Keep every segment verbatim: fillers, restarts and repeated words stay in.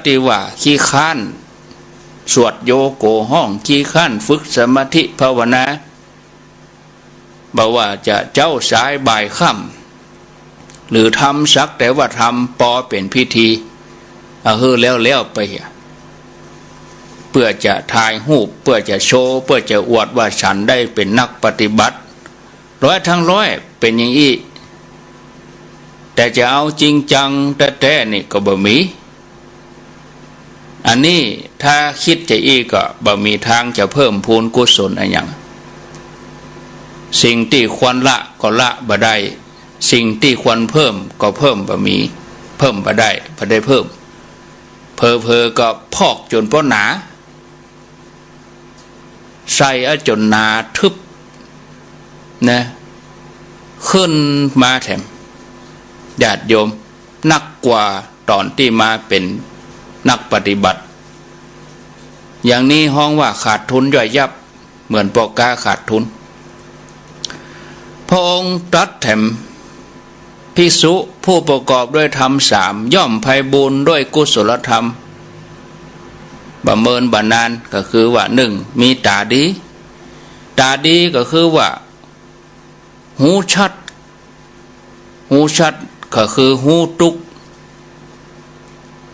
ตี้ว่าขี้คร้านสวดโยโกห้อง ขี้คร้านฝึกสมาธิภาวนา บ่ว่าจะเจ๊าสายบ่ายค่ำ หรือทำสักแต่ว่าทำปอเป๋นพิธี เอาหื้อแล้วๆ ไป เปื้อจะถ่ายฮูป เปื้อจะโชว์ เปื้อจะอวดว่าฉันได้เป๋นนักปฏิบัติ ร้อยทั้งร้อยเป๋นอย่างอี้ แต่จะเอาจริงจังแต๊ๆ นี่ก็บ่มี อันนี้ถ้าคิดจะอี้ก็บ่มีตางจะเพิ่มพูนกุศลอะหยัง สิ่งตี้ควรละก็ละบ่ได้ สิ่งตี้ควรเพิ่มก็เพิ่มบ่มี เพิ่มบ่ได้ บ่ได้เพิ่ม เผลอๆ ก็พอกจ๋นป๊อหนา ใส่เอาจ๋นหนาทึบนะ ขึ้นมาแถม ญาติโยม หนักกว่าต๋อนตี้มาเป๋นนักปฏิบัติ อย่างนี้ฮ้องว่าขาดทุนย่อยยับ เหมือนป้อก๊าขาดทุน พระองค์ตรัสแถม ภิกษุผู้ประกอบด้วยธรรมสาม ย่อมไพบูลย์ด้วยกุศลธรรม บ่เมินบ่นาน ก็คือว่า นึ่ง มีต๋าดี ต๋าดีก็คือว่า ฮู้ชัด ฮู้ชัดก็คือฮู้ตุ๊กข์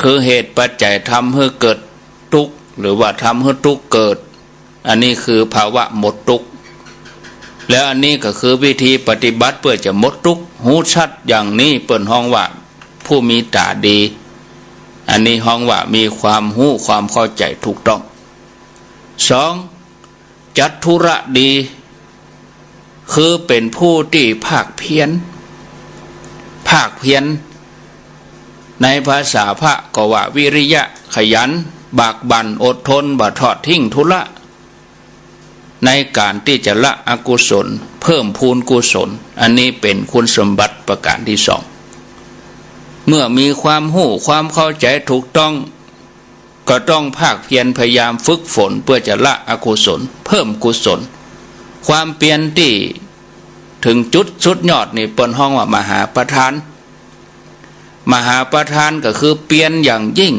คือเหตุปัจจัยทำหื้อเกิดตุ๊กข์ หรือว่าทำหื้อตุ๊กข์เกิด อันนี้คือภาวะหมดตุ๊กข์ แล้วอันนี้ก็คือวิธีปฏิบัติเปื้อจะหมดตุ๊กข์ ฮู้ชัดอย่างนี้เปิ้นฮ้องว่าผู้มีต๋าดี อันนี้ฮ้องว่ามีความฮู้ความเข้าใจ๋ถูกต้อง สอง จัตุรดี คือเป๋นผู้ตี้ภาคเพียร ภาคเพียร ในภาษาพระก็ว่าวิริยะ ขยัน บากบั่น อดทน บ่ทอดทิ้งธุระ ในก๋านตี้จะละอกุศล เพิ่มพูนกุศล อันนี้เป๋นคุณสมบัติประก๋านตี้สอง เมื่อมีความฮู้ความเข้าใจ๋ถูกต้อง ก็ต้องภาคเพียรพยายามฝึกฝนเปื้อจะละอกุศล เพิ่มกุศล ความเปียรตี้เถิงจุดสุดยอดนี่เปิ้นฮ้องว่ามหาประธาน มหาประธานก็คือเปียรอย่างยิ่ง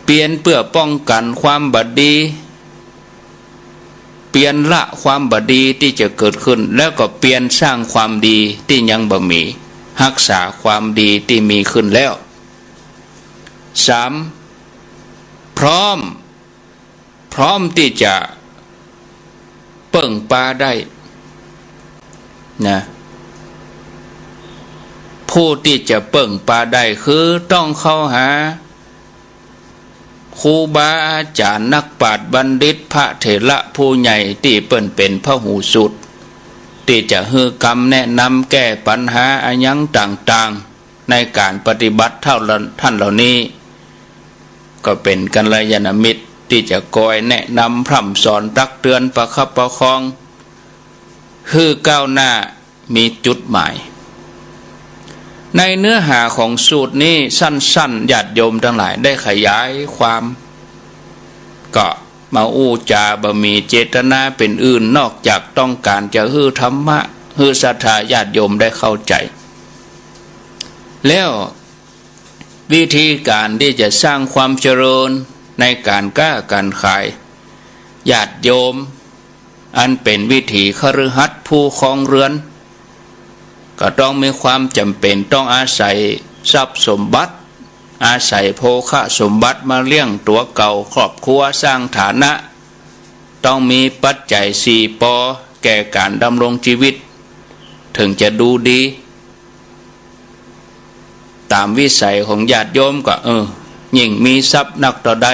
เปียรเปื้อป้องกั๋นความบ่ดี เปียรละความบ่ดีตี้จะเกิดขึ้น แล้วก็เปียรสร้างความดีตี้ยังบ่มี ฮักษาความดีตี้มีขึ้นแล้ว สาม พร้อม พร้อมตี้จะเปิ้งปาได้นะ ผู้ตี้จะเปิ้งปาได้คือต้องเข้าหา ครูบาอาจ๋ารย์ นักปราชญ์บัณฑิต พระเถระผู้ใหญ่ตี้เปิ้นเป๋นพหูสูตร ตี้จะหื้อกำแนะนำแก้ปัญหาอะหยังต่างๆ ในก๋านปฏิบัติเต้าละ ต้านเหล่านี้ ก็เป๋นกัลยาณมิตรตี้จะคอยแนะนำพร่ำสอนตักเตือนประคับประคอง หื้อก้าวหน้า มีจุดหมาย ในเนื้อหาของสูตรนี้สั้นๆ ญาติโยมตังหลายได้ขยายความ ก็มาอู้จ๋าบ่มีเจตนาเป๋นอื่น นอกจากต้องก๋านจะหื้อธรรมะ หื้อศรัทธาญาติโยมได้เข้าใจ๋ แล้ววิธีก๋านตี้จะสร้างความเจริญในก๋านก๊าก๋านขาย ญาติโยม อันเป๋นวิถีคฤหัสถ์ผู้ครองเรือน ก็ต้องมีความจ๋ำเป๋นต้องอาศัยทรัพย์สมบัติ อาศัยโภคสมบัติมาเลี้ยงตั๋วเก่าครอบครัว สร้างฐานะ ต้องมีปัจจัยสี่ปอแก่ก๋านดำรงจีวิต เถิงจะดูดี ต๋ามวิสัยของญาติโยมก็ เออ ยิ่งมีทรัพย์นักเต้าใด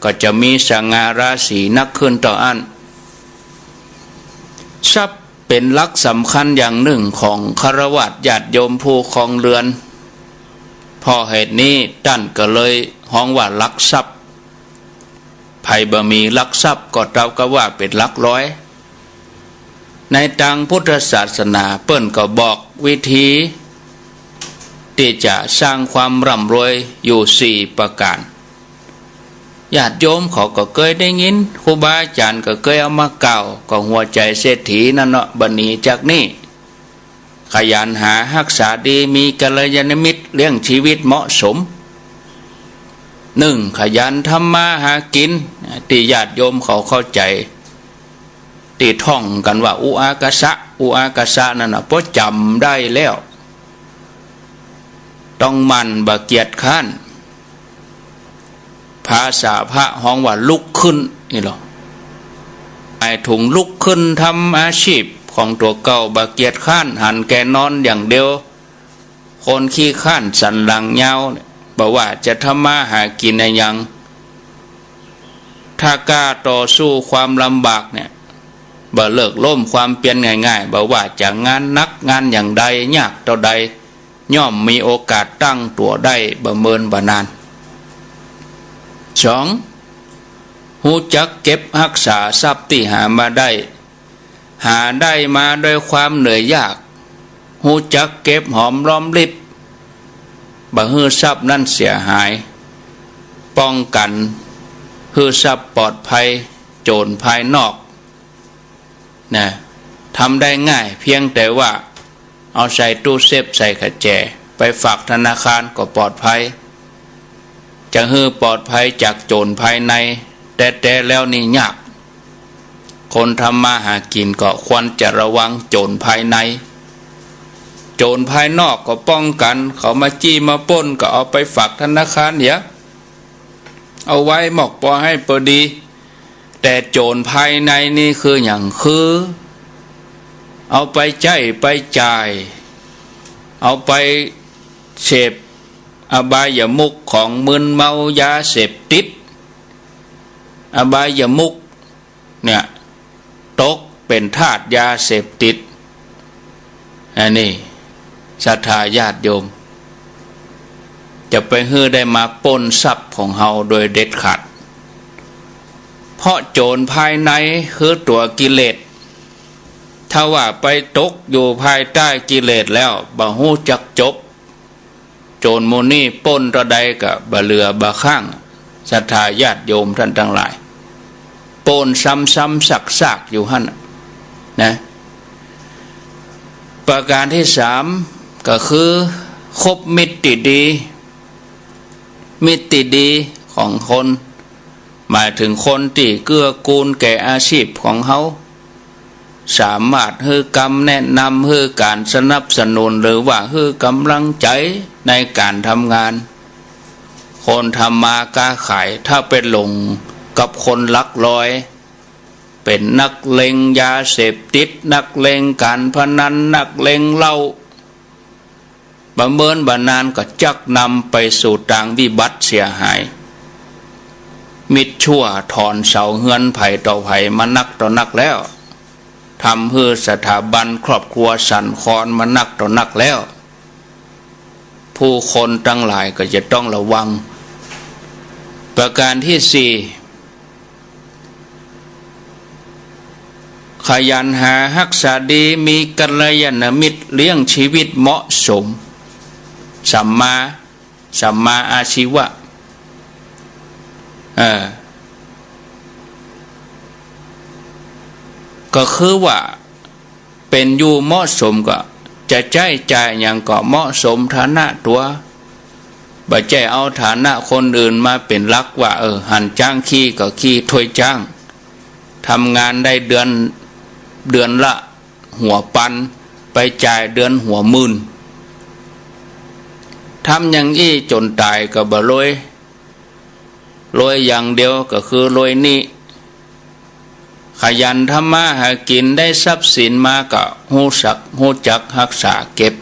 ก็จะมีสง่าราศีนักขึ้นเต้าอั้น ทรัพย์เป๋นหลักสำคัญอย่างนึ่งของฆราวาสญาติโยมผู้ครองเรือน เพราะเหตุนี้ต้านก็เลยฮ้องว่าลักทรัพย์ ใผบ่มีลักทรัพย์ก็เต้ากับว่าเป๋นลักลอย ในตางพุทธศาสนาเปิ้นก็บอกวิธีตี้จะสร้างความร่ำรวยอยู่สี่ประก๋าน ญาติโยมเขาก็เกยได้ยิน ครูบาอาจ๋ารย์ก็เกยเอามากล่าว ก็หัวใจ๋เศรษฐีนั่นเนาะ บ่หนีจากนี้ ขยันหาฮักษาดี มีกัลยาณมิตร เลี้ยงชีวิตเหมาะสม นึ่ง ขยันทำมาหากิ๋น ตี้ญาติโยมเขาเข้าใจ๋ ตี้ท่องกั๋นว่า อุอากาสะ อุอากาสะ นั่นน่ะ เพราะจ๋ำได้แล้ว ต้องหมั่น บ่เกียจคร้าน ภาษาพระฮ้องว่าลุกขึ้น นี่ลอ หมายถึงลุกขึ้นทำอาชีพของตั๋วเก่า บ่เกียจคร้าน หันแก่นอนอย่างเดียว คนขี้คร้านสันหลังยาวเนี่ย บ่ว่าจะทำมาหากิ๋นอะหยัง ถ้ากล้าต่อสู้ความลำบากเนี่ย บ่เลิกล้มความเปียรง่ายๆ บ่ว่าจะงานหนักงานอย่างใด ยากเต้าใด ย่อมมีโอกาสตั้งตั๋วได้บ่เมินบ่นาน สอง ฮู้จักเก็บฮักษาทรัพย์ตี้หามาได้ หาได้มาด้วยความเหนื่อยยาก ฮู้จักเก็บหอมรอมริบ บ่หื้อทรัพย์นั้นเสียหาย ป้องกั๋นหื้อทรัพย์ปลอดภัย โจ๋รภายนอก นะ ทำได้ง่าย เพียงแต่ว่าเอาใส่ตู้เซฟ ใส่ก๋อแจ ไปฝากธนาคารก็ปลอดภัย จะหื้อปลอดภัยจากโจ๋รภายในแต๊ๆ แล้วนี่ยาก คนทำมาหากิ๋นก็ควรจะระวังโจ๋รภายใน โจ๋รภายนอกก็ป้องกั๋น เขามาจี้มาปล้นก็เอาไปฝากธนาคารเหีย เอาไว้หมอกปอหื้อปอดี แต่โจ๋รภายในนี่คือหยัง คือเอาไปใจ๊ไปจ่าย เอาไปเสพอบายมุขของมึนเมายาเสพติด อบายมุขเนี่ย ตกเป๋นทาสยาเสพติด อันนี้ศรัทธาญาติโยม จะไปหื้อได้มาปล้นทรัพย์ของเฮาโดยเด็ดขาด เพราะโจ๋รภายในคือตั๋วกิเลส ถ้าว่าไปตกอยู่ภายใต้กิเลสแล้ว บ่ฮู้จักจบ โจ๋รหมู่นี้ปล้นเต้าใดก็บ่เหลือบ่ข้าง ศรัทธาญาติโยมต้านตังหลาย ปล้นซ้ำๆ ซากๆ อยู่หั้นน่ะ นะ ประการตี้สามก็คือคบมิตรตี้ดี มิตรตี้ดีของคน หมายเถิงคนตี้เกื้อกูลแก่อาชีพของเฮา สามารถหื้อคำแนะนำ หื้อก๋านสนับสนุน หรือว่าหื้อก๋ำลังใจ๋ในก๋านทำงาน คนทำมาก๊าขาย ถ้าไปหลงกับคนหลักลอย เป๋นนักเลงยาเสพติด นักเลงก๋านพนัน นักเลงเหล้า บ่เมินบ่นานก็จักนำไปสู่ตางวิบัติเสียหาย มิตรชั่วถอนเสาเฮือนใผต่อใผมานักต่อนักแล้ว ทำหื้อสถาบันครอบครัวสั่นคลอนมานักต่อนักแล้ว ผู้คนตังหลายก็จะต้องระวัง ประการตี้สี่ ขยันหาฮักษาดี มีกัลยาณมิตร เลี้ยงชีวิตเหมาะสม สัมมา สัมมาอาชีวะ เออ ก็คือว่า เป๋นอยู่เหมาะสม ก็จะใจ๊จ่ายหยังก็เหมาะสมฐานะตั๋ว บ่ใจ้เอาฐานะคนอื่นมาเป๋นหลักว่า เออ หันจ๊างขี้ก็ขี้ถ้วยจ๊าง ทำงานได้เดือน เดือนละหัวปัน ไปจ่ายเดือนหัวหมื่น ทำอย่างอี้จ๋นต๋ายก็บ่รวย รวยอย่างเดียวก็คือรวยหนี้ ขยันทำมาหากิ๋น ได้ทรัพย์สินมาก็ฮู้สัก ฮู้จักฮักษาเก็บ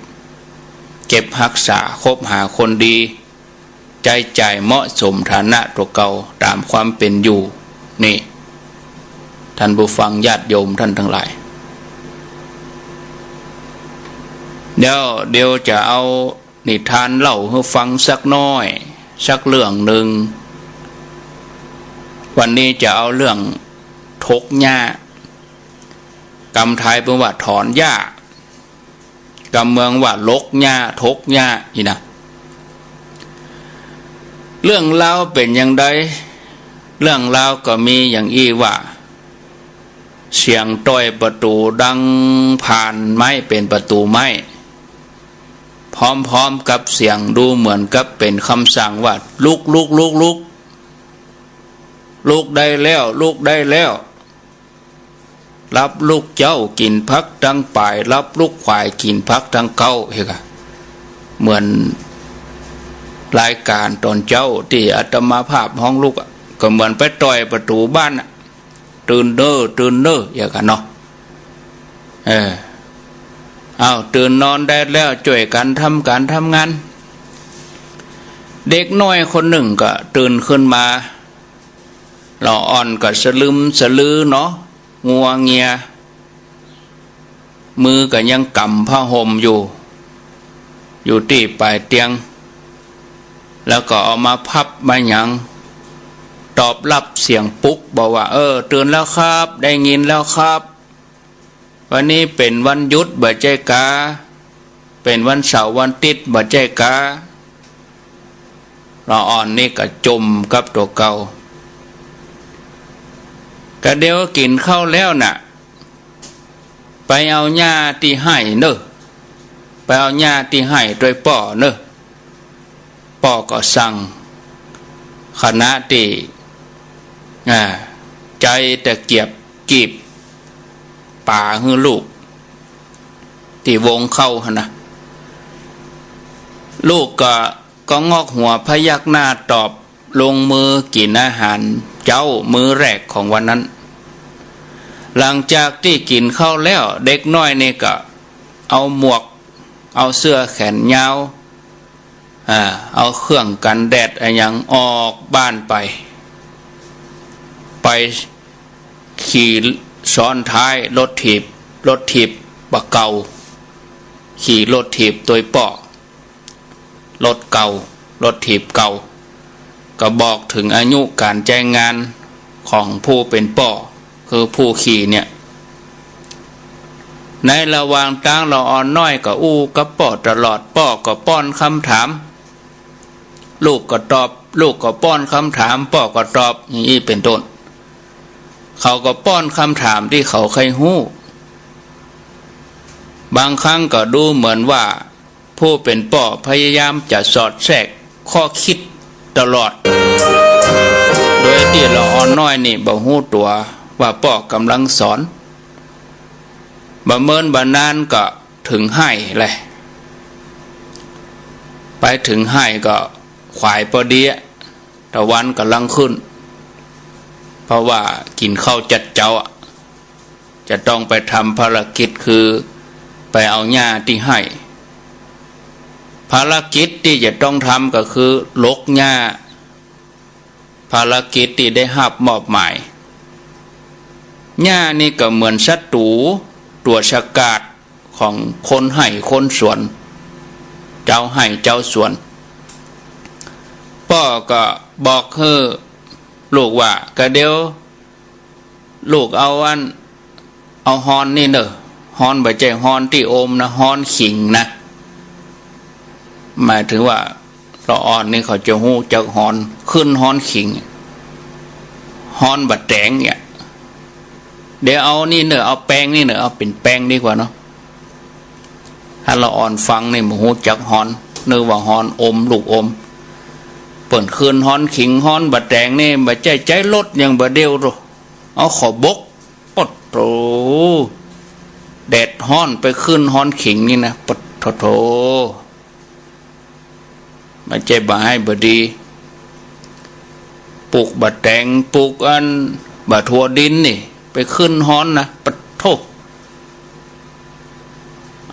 เก็บฮักษา คบหาคนดี ใจ๊จ่ายเหมาะสมฐานะตั๋วเก่าต๋ามความเป๋นอยู่ นี่ ต้านผู้ฟังญาติโยมต้านตังหลาย เดี๋ยว เดี๋ยวจะเอา นิทานเล่าหื้อฟังสักหน้อย สักเรื่องหนึ่ง วันนี้จะเอาเรื่องถกหญ้า กำไทยเปิ้นว่าถอนหญ้า กำเมืองว่าหลกหญ้า ถกหญ้า อี้นะ เรื่องราวเป๋นอย่างใด เรื่องราวก็มีอย่างอี้ว่า เสียงต้อยประตู๋ดังผ่านไม้ เป๋นประตู๋ไม้ พร้อมๆ กับเสียง ดูเหมือนกับเป๋นกำสั่งว่า ลุก ลุก ลุก ลุก ลุกได้แล้ว ลุกได้แล้ว รับลูกเจ๊ากิ๋นผักตังป๋าย รับลูกขวายกิ๋นผักตังเก๊า เห็นก่ะ เหมือนรายก๋านต๋อนเจ๊าตี้อาตมาภาพฮ้องลุกอะ ก็เหมือนไปต่อยประตู๋บ้านอะ ตื่นเน่อ ตื่นเน่อ อย่างกั๋นเนาะ เออ เอา ตื่นนอนได้แล้ว จ้วยกั๋นทำก๋านทำงาน เด็กน้อยคนนึ่งก็ตื่นขึ้นมา ละอ่อนก็สะลึมสะลือเนาะ งัวเงีย มือก็ยังก๋ำผ้าห่มอยู่ อยู่ตี้ป๋ายเตียง แล้วก็เอามาพับมาหยัง ตอบรับเสียงปลุก บอกว่า เออ ตื่นแล้วครับ ได้ยินแล้วครับ วันนี้เป๋นวันหยุดบ่ใจ้กา เป๋นวันเสาร์วันอาทิตย์บ่ใจ้กา ละอ่อนนี่ก็จ่มกับตั๋วเก่า กะเดี๋ยวกิ๋นข้าวแล้วน่ะ ไปเอาหญ้าตี้ไฮ่เน่อ ไปเอาหญ้าตี้ไฮ่ตวยป้อเน่อ ป้อก็สั่ง ขณะตี้ อ่า ใจ๊ตะเกียบกีบป๋าหื้อลูก ตี้วงข้าวหั้นนะ ลูกก็ ก็งอกหัวพยักหน้าตอบ ลงมือกิ๋นอาหารเจ๊ามื้อแรกของวันนั้น หลังจากตี้กิ๋นข้าวแล้ว เด็กน้อยนี่ก็เอาหมวก เอาเสื้อแขนยาว อ่า เอาเครื่องกั๋นแดดอะหยังออกบ้านไป ไปขี่ซ้อนท้ายรถถีบ รถถีบบ่าเก่า ขี่รถถีบตวยป้อ รถเก่า รถถีบเก่า ก็บอกเถิงอายุก๋านใจ๊งานของผู้เป๋นป้อ คือผู้ขี่เนี่ย ในระหว่างตางละอ่อนน้อยก็อู้กับป้อตลอด ป้อก็ป้อนกำถาม ลูกก็ตอบ ลูกก็ป้อนกำถาม ป้อก็ตอบ อย่างอี้เป๋นต้น เขาก็ป้อนกำถามตี้เขาใค่ฮู้ บางครั้งก็ดูเหมือนว่า ผู้เป๋นป้อพยายามจะสอดแทรกข้อคิดตลอด โดยตี้ละอ่อนน้อยนี่บ่ฮู้ตั๋วว่าป้อก่ำลังสอน บ่เมินบ่นานก็เถิงไฮ่แหละ ไปเถิงไฮ่ก็ขวายปอดีอะ ตะวันก่ำลังขึ้น เพราะว่ากิ๋นข้าวจัดเจ๊าอะ จะต้องไปทำภารกิจคือไปเอาหญ้าตี้ไฮ่ ภารกิจตี้จะต้องทำก็คือหลกหญ้า ภารกิจตี้ได้ฮับมอบหมาย หญ้านี่ก็เหมือนศัตรู๋ตั๋วฉกาจของคนไฮ่คนสวน เจ้าไฮ่เจ้าสวน ป้อก็บอกหื้อลูกว่า กะเดี๋ยว ลูกเอาอัน เอาฮอนนี่เน่อ ฮอนบ่ใจ้ฮอนตี้อมนะ ฮอนขิงนะ หมายเถิงว่าละอ่อนนี่เขาจะฮู้จักฮอน ขึ้นฮอนขิง ฮอนบ่าแต๋งเนี่ย เดี๋ยวเอานี่เน่อ เอาแปงนี่เน่อ เอาเป๋นแปงดีกว่าเนาะ ถ้าละอ่อนฟังนี่บ่ฮู้จักฮอน นึกว่าฮอนอม ลูกอม เปิ้นขึ้นฮอนขิง ฮอนบ่าแต๋งนี่ บ่ใจ้ใจ๊รถอย่างบ่าเดียวโต เอาข้าวบก ปะโถ แดดฮ้อนไปขึ้นฮอนขิงนี่นะ ปะโถโถ บ่ใจ้บ่าไฮ่บ่าดี ปลูกบ่าแต๋ง ปลูกอันบ่าถั่วดินนี่ ไปขึ้นฮอนนะ ปะโถ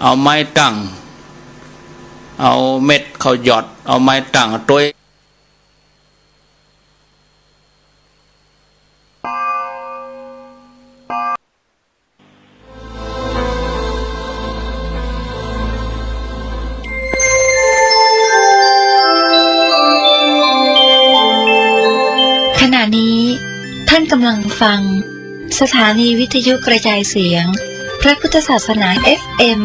เอาไม้ตั้ง เอาเม็ดเข้าหยอด เอาไม้ตั้ง เอาตวย ขณะนี้ท่านกำลังฟังสถานีวิทยุกระจายเสียงพระพุทธศาสนา เอฟเอ็ม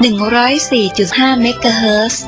หนึ่งร้อยสี่จุดห้า เมกะเฮิรตซ์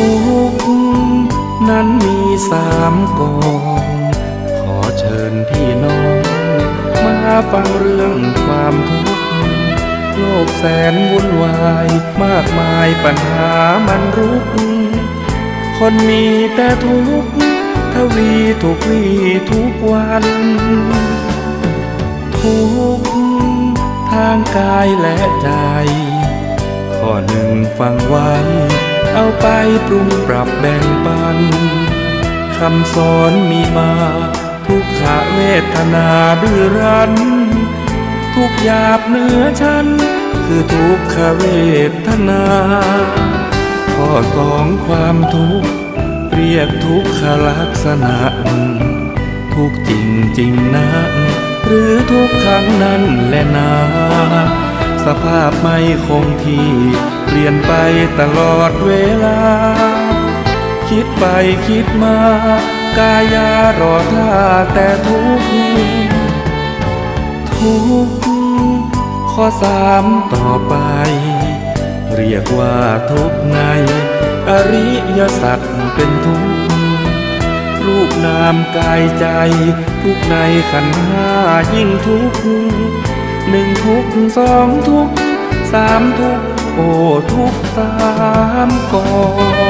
ทุกข์นั้นมีสามกอง ขอเชิญพี่น้องมาฟังเรื่องความทุกข์ โลกแสนวุ่นวาย มากมายปัญหามันรุก คนมีแต่ทุกข์ ทวีทุกวีทุกวัน ทุกข์ทางกายและใจ ข้อหนึ่งฟังไว้ เอาไปปรุงปรับแบ่งปัน คำสอนมีมา ทุกขเวทนาดื้อรั้น ทุกข์หยาบเหนือชั้น คือทุกขเวทนา ข้อสองความทุกข์ เรียกทุกขลักษณะ ทุกข์จริงจริงนะ หรือทุกครั้งนั้นแลนา สภาพไม่คงที่ เปลี่ยนไปตลอดเวลา คิดไปคิดมา กายารอท่าแต่ทุกข์ ทุกข์ข้อสามต่อไป เรียกว่าทุกข์ในอริยสัจเป็นทุกข์ รูปนามกายใจ ทุกข์ในขันธ์ห้ายิ่งทุกข์ หนึ่งทุกข์สองทุกข์สามทุกข์ โอ้ทุกข์สามกอง